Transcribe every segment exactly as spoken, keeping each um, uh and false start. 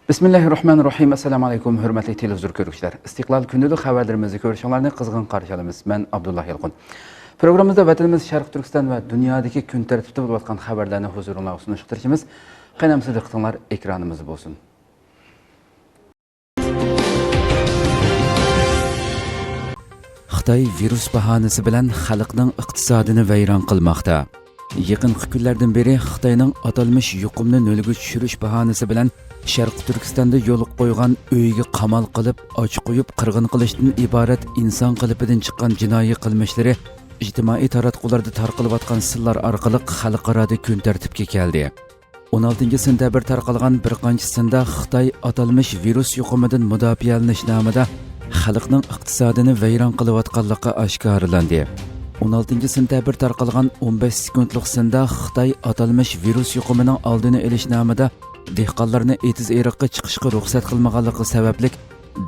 بىسمىللاھىررەھمانىررەھىم. ئەسسالامۇ ئەلەيكۇم، ھۆرمەتلىك تېلېۋىزور كۆرگۈچىلەر. ئىستىقلال كۈندىلىك خەۋەرلىرىمىزنى كۆرۈشۈڭلارنى قىزغىن قارشى ئالىمىز. مەن ئابدۇللا يالقۇن. پروگراممىمىزدا ۋەتىنىمىز شەرقىي تۈركىستان ۋە دۇنيادىكى كۈن تەرتىپتە بولۇۋاتقان خەۋەرلەرنى ھۇزۇرۇڭلارغا سۇنۇشقا تىرىشىمىز. قېنى ئەمىسە دىققىتىڭلار ئېكرانىمىزدا بولسۇن. خىتاي ۋىرۇس باھانىسى بىلەن خەلقنىڭ ئىقتىسادىنى ۋەيران قىلماقتا. يېقىنقى كۈنلەردىن بېرى خىتاينىڭ ئاتالمىش يۇقۇمنى نۆلگە چۈشۈرۈش باھانىسى بىلەن شەرقىي تۈركىستاندا يولغا قويغان ئۆيگە قامال قىلىپ، ئاچ قويۇپ، قىرغىن قىلىشتىن ئىبارەت ئىنسان قېلىپىدىن چىققان جىنايى قىلمىشلىرى ئىجتىمائىي تاراتقۇلاردا تارقىلىۋاتقان سىنلار ئارقىلىق خەلقئارادا كۈن تەرتىپكە كەلدى. ئون ئالتىنچى سېنتەبىر تارقالغان بىر قانچە سىندا خىتاي ئاتالمىش ۋىرۇس يۇقۇمىدىن مۇداپىئەلىنىش نامىدا خەلقنىڭ ئىقتىسادىنى ۋەيران قىلىۋاتقانلىقى ئاشكارىلاندى. ئون ئالتىنچى سېنتەبىر تارقالغان ئون بەش سېكۇنتلۇق سىندا خىتاي ئاتالمىش ۋىرۇس يۇقۇمىنىڭ ئالدىنى ئېلىش نامىدا دېھقانلارنى ئېتىز-ئېرىققا چىقىشقا رۇخسەت قىلمىغانلىقى سەۋەبلىك،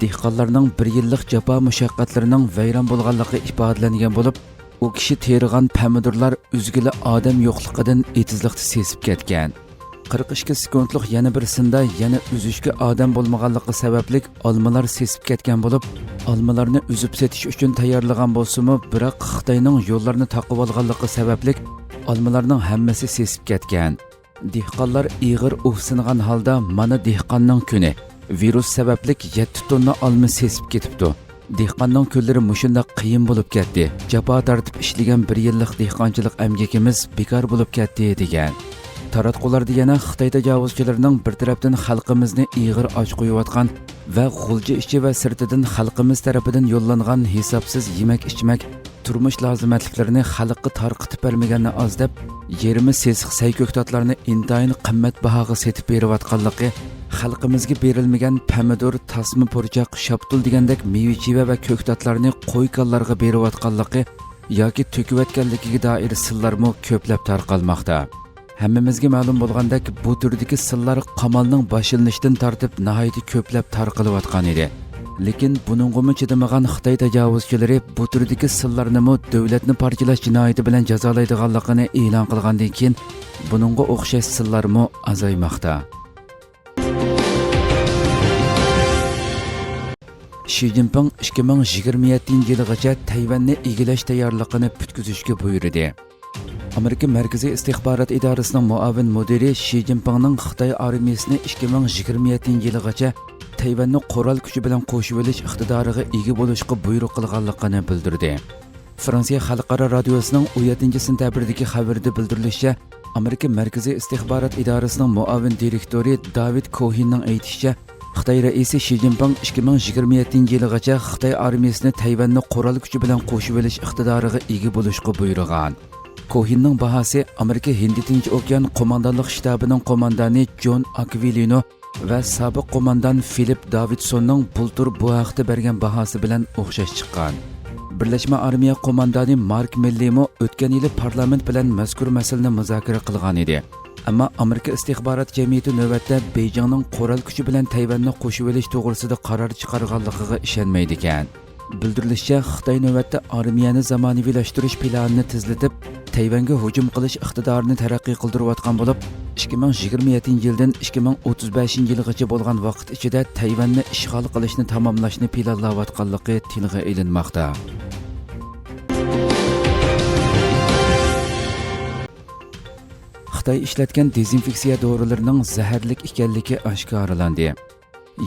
دېھقانلارنىڭ بىر يىللىق جاپا-مۇشەققەتلىرىنىڭ ۋەيران بولغانلىقى ئىپادىلەنگەن بولۇپ، ئۇ كىشى تېرىغان پەمىدۇرلار ئۆزگىلا ئادەم يوقلۇقىدىن ئېتىزلىقتا سېسىپ كەتكەن. قىرىق ئىككى سېكۇنتلۇق يەنە بىرسىندە يەنە ئۈزۈشكە ئادەم بولمىغانلىقى سەۋەبلىك ئالمىلار سېسىپ كەتكەن بولۇپ، ئالمىلارنى ئۈزۈپ سېتىش ئۈچۈن تەييارلىغان بولسىمۇ، بىراق خىتاينىڭ يوللارنى تاقىۋالغانلىقى سەۋەبلىك ئالمىلارنىڭ ھەممىسى سېسىپ كەتكەن. دېھقانلار ئېغىر ئۇھسىنغان ھالدا، مانا دېھقاننىڭ كۈنى، ۋىرۇس سەۋەبلىك يەتتە توننا ئالما سېسىپ كېتىپتۇ. دېھقاننىڭ كۈنلىرى مۇشۇنداق قىيىن بولۇپ كەتتى. جاپا تارتىپ ئىشلىگەن بىر يىللىق دېھقانچىلىق ئەمگىكىمىز بىكار بولۇپ كەتتى، دېگەن. تاراتقۇلاردا يەنە خىتاي تاجاۋۇزچىلىرىنىڭ بىر تەرەپتىن خەلقىمىزنى ئېغىر ئاچ قويۇۋاتقان ۋە غۇلجا ئىچى ۋە سىرتىدىن خەلقىمىز تەرىپىدىن يوللانغان ھېسابسىز يېمەك-ئىچمەك، تۇرمۇش لازىمەتلىكلىرىنى خەلققە تارقىتىپ بەرمىگەننى ئاز دەپ، يېرىمى سېسىق سەي كۆكتاتلارنى ئىنتايىن قىممەت باھاغا سېتىپ بېرىۋاتقانلىقى، خەلقىمىزگە بېرىلمىگەن پەمىدۇر، تاسما پۇرچاق، شاپتۇل دېگەندەك مېۋە-چېۋە ۋە كۆكتاتلارنى قوي-كانلارغا بېرىۋاتقانلىقى ياكى تۆكۈۋەتكەنلىكىگە دائىر سىنلارمۇ كۆپلەپ تارقالماقتا. ھەممىمىزگە مەلۇم بولغاندەك، بۇ تۈردىكى سىنلار قامالنىڭ باشلىنىشىدىن تارتىپ ناھايىتى كۆپلەپ تارقىلىۋاتقان ئىدى. لېكىن بۇنىڭغىمۇ چىدىمىغان خىتاي تاجاۋۇزچىلىرى بۇ تۈردىكى سىنلارنىمۇ دۆلەتنى پارچىلاش جىنايىتى بىلەن جازالايدىغانلىقىنى ئېلان قىلغاندىن كېيىن، بۇنىڭغا ئوخشاش سىنلارمۇ ئازايماقتا. شى جىنپىڭ ئىككى مىڭ يىگىرمە يەتتىنچى يىلىغىچە تەيۋەننى ئىگىلەش تەييارلىقىنى پۈتكۈزۈشكە بۇيرۇدى. ئامېرىكا مەركىزىي ئىستىخبارات ئىدارىسىنىڭ مۇئاۋىن مۇدىرى شى جىنپىڭنىڭ خىتاي ئارمىيىسىنى ئىككى مىڭ يىگىرمە يەتتىنچى يىلىغىچە تەيۋەننى قورال كۈچى بىلەن قوشۇۋېلىش ئىقتىدارىغا ئىگە بولۇشقا بۇيرۇق قىلغانلىقىنى بىلدۈردى. فرانسىيە خەلقئارا رادىيوسىنىڭ ئون يەتتىنچى سېنتەبىردىكى خەۋىرىدە بىلدۈرۈلۈشىچە، ئامېرىكا مەركىزىي ئىستىخبارات ئىدارىسىنىڭ مۇئاۋىن دىرېكتورى داۋىد كوھىننىڭ ئېيتىشىچە، خىتاي رەئىسى شى جىنپىڭ ئىككى مىڭ يىگىرمە يەتتىنچى يىلىغىچە خىتاي ئارمىيىسىنى تەيۋەننى قورال كۈچى بىلەن قوشۇۋېلىش ئىقتىدارىغا ئىگە بولۇشقا بۇيرۇغان. كوھىننىڭ باھاسى ئامېرىكا ھىندى تىنچ ئوكيان قوماندانلىق شتابىنىڭ قوماندانى جون ئاكۋىلىنو ۋە سابىق قوماندان فىلىپ داۋىدسوننىڭ بۇلتۇر بۇ ھەقتە بەرگەن باھاسى بىلەن ئوخشاش چىققان. بىرلەشمە ئارمىيە قوماندانى مارك مىللىمۇ ئۆتكەن يىلى پارلامېنت بىلەن مەزكۇر مەسىلىنى مۇزاكىرە قىلغان ئىدى. ئەمما ئامېرىكا ئىستىخبارات جەمئىيىتى نۆۋەتتە بېيجىڭنىڭ قورال كۈچى بىلەن تەيۋەننى قوشۇۋېلىش توغرىسىدا قارار چىقارغانلىقىغا ئىشەنمەيدىكەن. بىلدۈرۈلۈشىچە، خىتاي نۆۋەتتە ئارمىيەنى زامانىۋىلاشتۇرۇش پىلانىنى تېزلىتىپ، تەيۋەنگە ھۇجۇم قىلىش ئىقتىدارىنى تەرەققىي قىلدۇرۇۋاتقان بولۇپ، ئىككى مىڭ يىگىرمە يەتتىنچى يىلدىن ئىككى مىڭ ئوتتۇز بەشىنچى يىلغىچە بولغان ۋاقىت ئىچىدە تەيۋەننى ئىشغال قىلىشنى تاماملاشنى پىلانلاۋاتقانلىقى تىلغا ئېلىنماقتا. خىتاي ئىشلەتكەن دېزىنفېكسىيە دورىلىرىنىڭ زەھەرلىك ئىكەنلىكى ئاشكارىلاندى.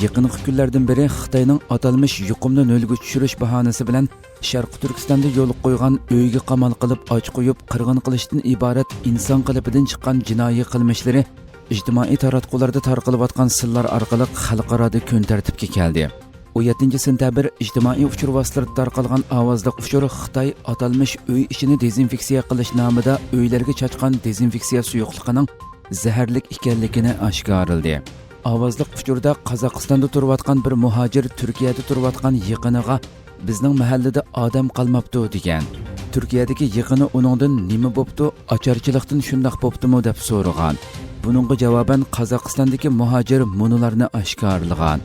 يېقىنقى كۈنلەردىن بېرى خىتاينىڭ ئاتالمىش يۇقۇمنى نۆلگە چۈشۈرۈش باھانىسى بىلەن شەرقىي تۈركىستاندا يولغا قويغان ئۆيگە قامال قىلىپ ئاچ قويۇپ قىرغىن قىلىشتىن ئىبارەت ئىنسان قېلىپىدىن چىققان جىنايى قىلمىشلىرى ئىجتىمائىي تاراتقۇلاردا تارقىلىۋاتقان سىنلار ئارقىلىق خەلقئارادا كۈن تەرتىپكە كەلدى. ئون يەتتىنچى سېنتەبىر ئىجتىمائىي ئۇچۇر ۋاسىتىلىرىدا تارقالغان ئاۋازلىق ئۇچۇر خىتاي ئاتالمىش ئۆي ئىچىنى دېزىنفېكسىيە قىلىش نامىدا ئۆيلەرگە چاچقان دېزىنفېكسىيە سۇيۇقلۇقىنىڭ زەھەرلىك ئىكەنلىكىنى ئاشكارىلىدى. ئاۋازلىق ئۇچۇردا قازاقىستاندا تۇرۇۋاتقان بىر مۇھاجىر تۈركىيەدە تۇرۇۋاتقان يېقىنىغا، «بىزنىڭ مەھەللىدە ئادەم قالماپتۇ» دېگەن. تۈركىيەدىكى يېقىنى ئۇنىڭدىن «نېمە بوپتۇ؟ ئاچارچىلىقتىن شۇنداق بوپتۇمۇ؟» دەپ سورىغان. بۇنىڭغا جاۋابەن قازاقىستاندىكى مۇھاجىر مۇنۇلارنى ئاشكارىلىغان.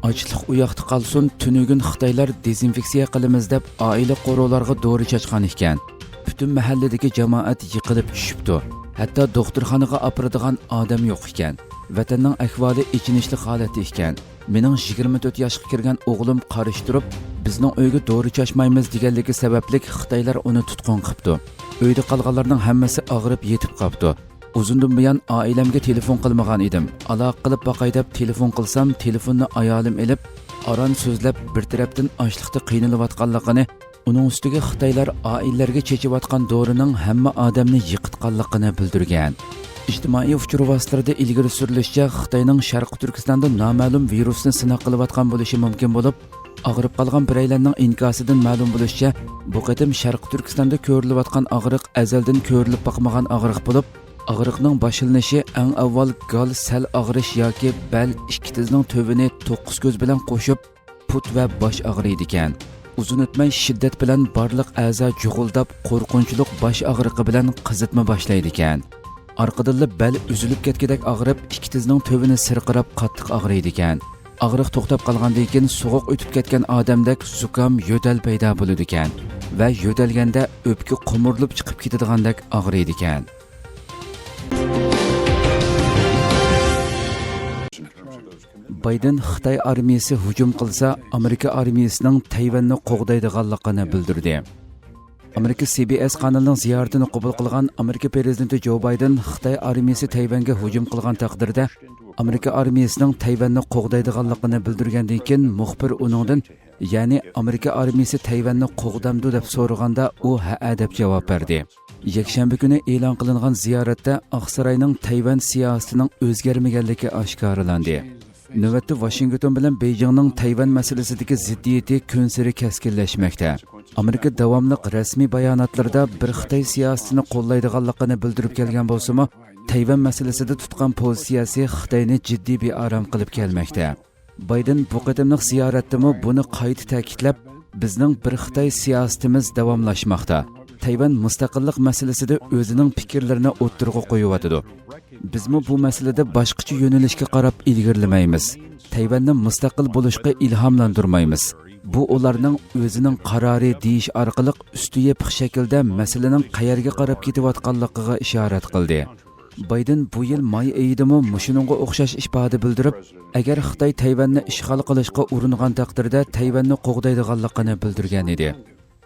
«ئاچلىق ئۇياقتا قالسۇن، تۈنۈگۈن خىتايلار دېزىنفېكسىيە قىلىمىز دەپ ئائىلە قورۇلارغا دورا چاچقان ئىكەن. پۈتۈن مەھەللىدىكى جامائەت يىقىلىپ چۈشۈپتۇ. ھەتتا دوختۇرخانىغا ئاپىرىدىغان ئادەم يوق ئىكەن. ۋەتەننىڭ ئەھۋالى ئېچىنىشلىق ھالەتتە ئىكەن. مېنىڭ يىگىرمە تۆت ياشقا كىرگەن ئوغلۇم قارشى تۇرۇپ، بىزنىڭ ئۆيگە دورا چاچمايمىز دېگەنلىكى سەۋەبلىك خىتايلار ئۇنى تۇتقۇن قىپتۇ. ئۆيدە قالغانلارنىڭ ھەممىسى ئاغرىپ يېتىپ قاپتۇ. ئۇزۇندىن بۇيان ئائىلەمگە تېلېفون قىلمىغان ئىدىم. ئالاقە قىلىپ باقاي دەپ تېلېفون قىلسام، تېلېفوننى ئايالىم ئېلىپ، ئاران سۆزلەپ، بىر تەرەپتىن ئاچلىقتا قىينىلىۋاتقانلىقىنى، ئۇنىڭ ئۈستىگە خىتايلار ئائىلىلەرگە چېچىۋاتقان دورىنىڭ ھەممە ئادەمنى يىقىتقانلىقىنى بىلدۈرگەن. ئىجتىمائىي ئۇچۇر ۋاسىتىلىرىدە ئىلگىرى سۈرۈلۈشىچە، خىتاينىڭ شەرقىي تۈركىستاندا نامەلۇم ۋىرۇسنى سىناق قىلىۋاتقان بولۇشى مۇمكىن بولۇپ، ئاغرىپ قالغان بىرەيلەننىڭ ئىنكاسىدىن مەلۇم بولۇشىچە، بۇ قېتىم شەرقىي تۈركىستاندا كۆرۈلۈۋاتقان ئاغرىق ئەزەلدىن كۆرۈلۈپ باقمىغان ئاغرىق بولۇپ، ئاغرىقنىڭ باشلىنىشى ئەڭ ئاۋۋال گال سەل ئاغرىش ياكى بەل ئىككى تىزنىڭ تۈۋىنى توققۇز كۆز بىلەن قوشۇپ، پۇت ۋە باش ئاغرىيدىكەن. ئۇزۇن ئۆتمەي شىددەت بىلەن بارلىق ئەزا جۇغۇلداپ، قورقۇنچلۇق باش ئاغرىقى بىلەن قىزىتما باشلايدىكەن. ئارقىدىنلا بەل ئۈزۈلۈپ كەتكۈدەك ئاغرىپ، ئىككى تىزنىڭ تۈۋىنى سىرقىراپ قاتتىق ئاغرىيدىكەن. ئاغرىق توختاپ قالغاندىن كېيىن سوغۇق ئۆتۈپ كەتكەن ئادەمدەك زۇكام، يۆتەل پەيدا بولىدىكەن ۋە يۆتەلگەندە ئۆپكە قومۇرۇلۇپ چىقىپ كېتىدىغاندەك ئاغرىيدىكەن. بايدېن خىتاي ئارمىيىسى ھۇجۇم قىلسا، ئامېرىكا ئارمىيىسىنىڭ تەيۋەننى قوغدايدىغانلىقىنى بىلدۈردى. ئامېرىكا سى بى ئېس قانىلىنىڭ زىيارىتىنى قوبۇل قىلغان ئامېرىكا پىرېزىدېنتى جو بايدېن خىتاي ئارمىيىسى تەيۋەنگە ھۇجۇم قىلغان تەقدىردە، ئامېرىكا ئارمىيىسىنىڭ تەيۋەننى قوغدايدىغانلىقىنى بىلدۈرگەندىن كېيىن، مۇخبىر ئۇنىڭدىن، يەنى ئامېرىكا ئارمىيىسى تەيۋەننى قوغدامدۇ دەپ سورىغاندا، ئۇ ھەئە دەپ جاۋاب بەردى. يەكشەنبە كۈنى ئېلان قىلىنغان زىيارەتتە ئاقساراينىڭ تەيۋەن سىياسىتىنىڭ ئۆزگەرمىگەنلىكى ئاشكارىلاندى. نۆۋەتتە ۋاشىنگتون بىلەن بېيجىڭنىڭ تەيۋەن مەسىلىسىدىكى زىددىيىتى كۈنسېرى كەسكىنلەشمەكتە. ئامېرىكا داۋاملىق رەسمىي باياناتلىرىدا بىر خىتاي سىياسىتىنى قوللايدىغانلىقىنى بىلدۈرۈپ كەلگەن بولسىمۇ، تەيۋەن مەسىلىسىدە تۇتقان پوزىتسىيەسى خىتاينى جىددىي بىئارام قىلىپ كەلمەكتە. بايدېن بۇ قېتىملىق زىيارەتتىمۇ بۇنى قايتا تەكىتلەپ، بىزنىڭ بىر خىتاي سىياسىتىمىز داۋاملاشماقتا. تەيۋەن مۇستەقىللىق مەسىلىسىدە ئۆزىنىڭ پىكىرلىرىنى ئوتتۇرىغا قويۇۋاتىدۇ. بىزمۇ بۇ مەسىلىدە باشقىچە يۆنىلىشكە قاراپ ئىلگىرىلىمەيمىز. تەيۋەننى مۇستەقىل بولۇشقا ئىلھاملاندۇرمايمىز. بۇ ئۇلارنىڭ ئۆزىنىڭ قارارى دېيىش ئارقىلىق ئۈستى يېپىق شەكىلدە مەسىلىنىڭ قەيەرگە قاراپ كېتىۋاتقانلىقىغا ئىشارەت قىلدى. بايدېن بۇ يىل ماي ئېيىدىمۇ مۇشۇنىڭغا ئوخشاش ئىپادە بىلدۈرۈپ، ئەگەر خىتاي تەيۋەننى ئىشغال قىلىشقا ئۇرۇنغان تەقدىردە تەيۋەننى قوغدايدىغانلىقىنى بىلدۈرگەن ئىدى.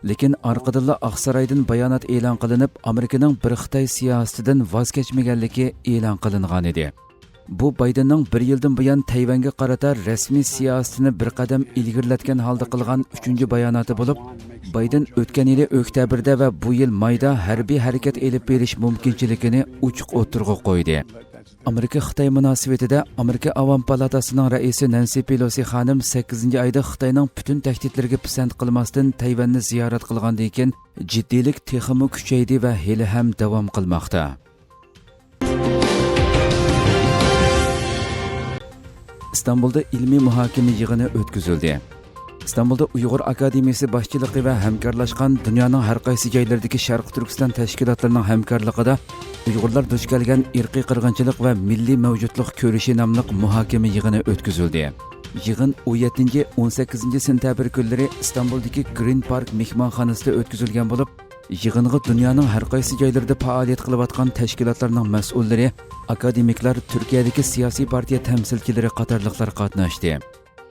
لېكىن ئارقىدىنلا ئاقسارايدىن بايانات ئېلان قىلىنىپ، ئامېرىكىنىڭ بىر خىتاي سىياسىتىدىن ۋاز كەچمىگەنلىكى ئېلان قىلىنغانىدى. بۇ بايدېننىڭ بىر يىلدىن بۇيان تەيۋەنگە قارىتا رەسمىي سىياسىتىنى بىر قەدەم ئىلگىرىلەتكەن ھالدا قىلغان ئۈچىنچى باياناتى بولۇپ، بايدېن ئۆتكەن يىلى ئۆكتەبىردە ۋە بۇ يىل مايدا ھەربىي ھەرىكەت ئېلىپ بېرىش مۇمكىنچىلىكىنى ئوچۇق ئوتتۇرىغا قويدى. ئامېرىكا خىتاي مۇناسىۋىتىدە ئامېرىكا ئاۋام پالاتاسىنىڭ رەئىسى نەنسى پېلوسى خانىم سەككىزىنچى ئايدا خىتاينىڭ پۈتۈن تەھدىتلىرىگە پىسەنت قىلماستىن تەيۋەننى زىيارەت قىلغاندىن كېيىن، جىددىيلىك تېخىمۇ كۈچەيدى ۋە ھېلىھەم داۋام قىلماقتا. ئىستانبۇلدا ئىلمىي مۇھاكىمە يىغىنى ئۆتكۈزۈلدى. ئىستانبۇلدا ئۇيغۇر ئاكادېمىيىسى باشچىلىقى ۋە ھەمكارلاشقان دۇنيانىڭ ھەر قايسى جايلىرىدىكى شەرقىي تۈركىستان تەشكىلاتلىرىنىڭ ھەمكارلىقىدا ئۇيغۇرلار دۇچ كەلگەن ئىرقىي قىرغىنچىلىق ۋە مىللىي مەۋجۇتلۇق كۈرىشى ناملىق مۇھاكىمە يىغىنى ئۆتكۈزۈلدى. يىغىن ئون يەتتىنچى، ئون سەككىزىنچى سېنتەبىر كۈنلىرى ئىستانبۇلدىكى گرىن پارك مېھمانخانىسىدا ئۆتكۈزۈلگەن بولۇپ، يىغىنغا دۇنيانىڭ ھەر قايسى جايلىرىدا پائالىيەت قىلىۋاتقان تەشكىلاتلارنىڭ مەسئۇللىرى، ئاكادېمىكلار، تۈركىيەدىكى سىياسىي پارتىيە تەمسىلچىلىرى قاتارلىقلار قاتناشتى.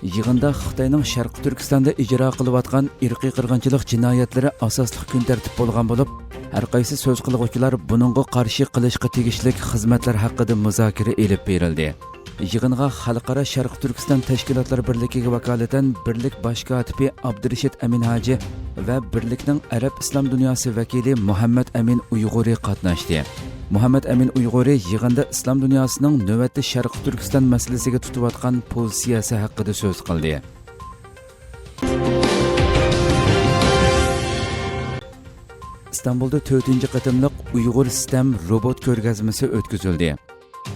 يىغىندا خىتاينىڭ شەرقىي تۈركىستاندا ئىجرا قىلىۋاتقان ئىرقىي قىرغىنچىلىق جىنايەتلىرى ئاساسلىق كۈن تەرتىپ بولغان بولۇپ، ھەر قايسى سۆز قىلغۇچىلار بۇنىڭغا قارشى قىلىشقا تېگىشلىك خىزمەتلەر ھەققىدە مۇزاكىرە ئېلىپ بېرىلدى. يىغىنغا خەلقئارا شەرقىي تۈركىستان تەشكىلاتلار بىرلىكىگە ۋاكالىتەن بىرلىك باش كاتىپى ئابدۇرېشىت ئەمىن ھاجى ۋە بىرلىكنىڭ ئەرەب ئىسلام دۇنياسى ۋەكىلى مۇھەممەد ئەمىن ئۇيغۇرى قاتناشتى. مۇھەممەد ئەمىن ئۇيغۇرى يىغىندا ئىسلام دۇنياسىنىڭ نۆۋەتتە شەرقىي تۈركىستان مەسىلىسىگە تۇتۇۋاتقان پوزىتسىيەسى ھەققىدە سۆز قىلدى. ئىستانبۇلدا تۆتىنچى قېتىملىق ئۇيغۇر ستەم روبوت كۆرگەزمىسى ئۆتكۈزۈلدى.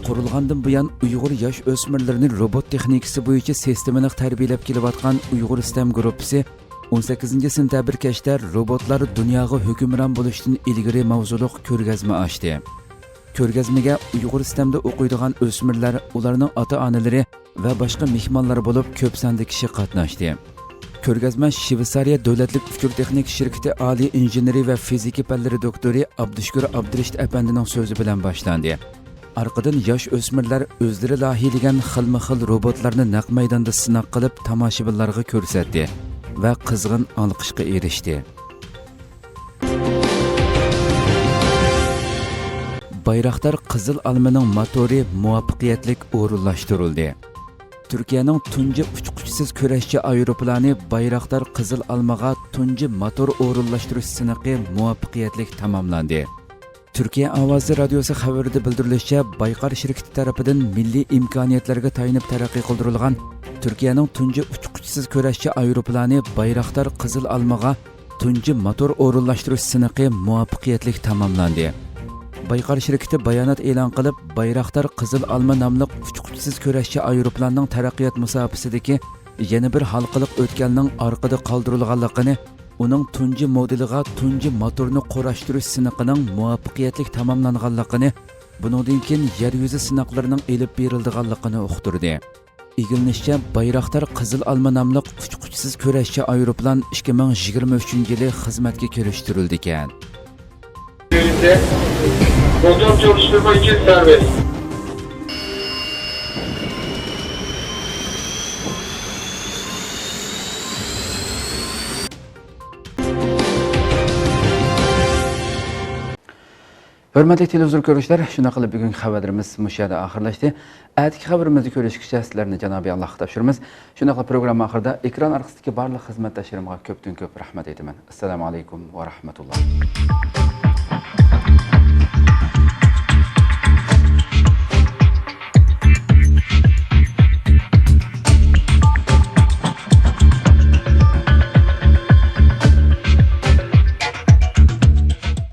قۇرۇلغاندىن بۇيان ئۇيغۇر ياش ئۆسمۈرلىرىنى روبوت تېخنىكىسى بويىچە سىستېمىلىق تەربىيەلەپ كېلىۋاتقان ئۇيغۇر ستەم گۇرۇپپىسى ئون سەككىزىنچى سېنتەبىر كەچتە روبوتلار دۇنياغا ھۆكۈمران بولۇشتىن ئىلگىرى ماۋزۇلۇق كۆرگەزمە ئاچتى. كۆرگەزمىگە ئۇيغۇر ستەمدە ئوقۇيدىغان ئۆسمۈرلەر، ئۇلارنىڭ ئاتا-ئانىلىرى ۋە باشقا مېھمانلار بولۇپ كۆپ ساندا كىشى قاتناشتى. كۆرگەزمە شىۋېتسارىيە دۆلەتلىك ئۇچۇر تېخنىكا شىركىتى ئالىي ئىنژېنېرى ۋە فىزىكا پەنلىرى دوكتورى ئابدۇشۈكۈر ئابدۇرېشىت ئەپەندىنىڭ سۆزى بىلەن باشلاندى. ئارقىدىن ياش ئۆسمۈرلەر ئۆزلىرى لايىھىلىگەن خىلمۇ خىل روبوتلارنى نەق مەيداندا سىناق قىلىپ، تاماشىبىنلارغا كۆرسەتتى ۋە قىزغىن ئالقىشقا ئېرىشتى. بايراقدار قىزىل ئالمىنىڭ موتورى مۇۋەپپەقىيەتلىك ئورۇنلاشتۇرۇلدى. تۈركىيەنىڭ تۇنجى ئۇچقۇچىسىز كۈرەشچى ئايروپىلانى بايراقدار قىزىل ئالمىغا تۇنجى موتور ئورۇنلاشتۇرۇش سىنىقى مۇۋەپپەقىيەتلىك تاماملاندى. تۈركىيە ئاۋازى رادىيوسى خەۋىرىدە بىلدۈرۈلۈشىچە، بايقار شىركىتى تەرىپىدىن مىللىي ئىمكانىيەتلەرگە تايىنىپ تەرەققىي قىلدۇرۇلغان تۈركىيەنىڭ تۇنجى ئۇچقۇچىسىز كۈرەشچى ئايروپىلانى بايراقدار قىزىل ئالمىغا تۇنجى موتور ئورۇنلاشتۇرۇش سىنىقى مۇۋەپپەقىيەتلىك تاماملاندى. بايقار شىركىتى بايانات ئېلان قىلىپ، بايراقدار قىزىل ئالما ناملىق ئۇچقۇچىسىز كۈرەشچى ئايروپىلاننىڭ تەرەققىيات مۇساپىسىدىكى يەنە بىر ھالقىلىق ئۆتكەلنىڭ ئارقىدا قالدۇرۇلغانلىقىنى، ئۇنىڭ تۇنجى مودېلىغا تۇنجى موتورنى قۇراشتۇرۇش سىنىقىنىڭ مۇۋەپپەقىيەتلىك تاماملانغانلىقىنى، بۇنىڭدىن كېيىن يەر يۈزى سىناقلىرىنىڭ ئېلىپ بېرىلىدىغانلىقىنى ئۇقتۇردى. ئىگىلىنىشىچە، بايراقدار قىزىل ئالما ناملىق ئۇچقۇچىسىز كۈرەشچى ئايروپىلان ئىككى مىڭ يىگىرمە ئۈچىنچى يىلى خىزمەتكە كىرىشتۈرۈلىدىكەن. Motor çalıştırma için serbest. ھۆرمەتلىك تېلېۋىزور كۆرۈشلەر، شۇنداق قىلىپ بۈگۈنكى خەۋەرلىرىمىز مۇشۇ يەردە ئاخىرلاشتى. ئەتىكى خەۋىرىمىزدە كۆرۈشكىچە سىلەرنى جانابىي ئاللاھقا تاپشۇرىمىز. شۇنداقلا پروگرامما ئاخىرىدا ئېكران ئارقىسىدىكى بارلىق خىزمەتداشلىرىمغا كۆپتىن كۆپ رەھمەت ئېيتىمەن. ئەسسالامۇ ئەلەيكۇم ۋە رەھمەتۇللا.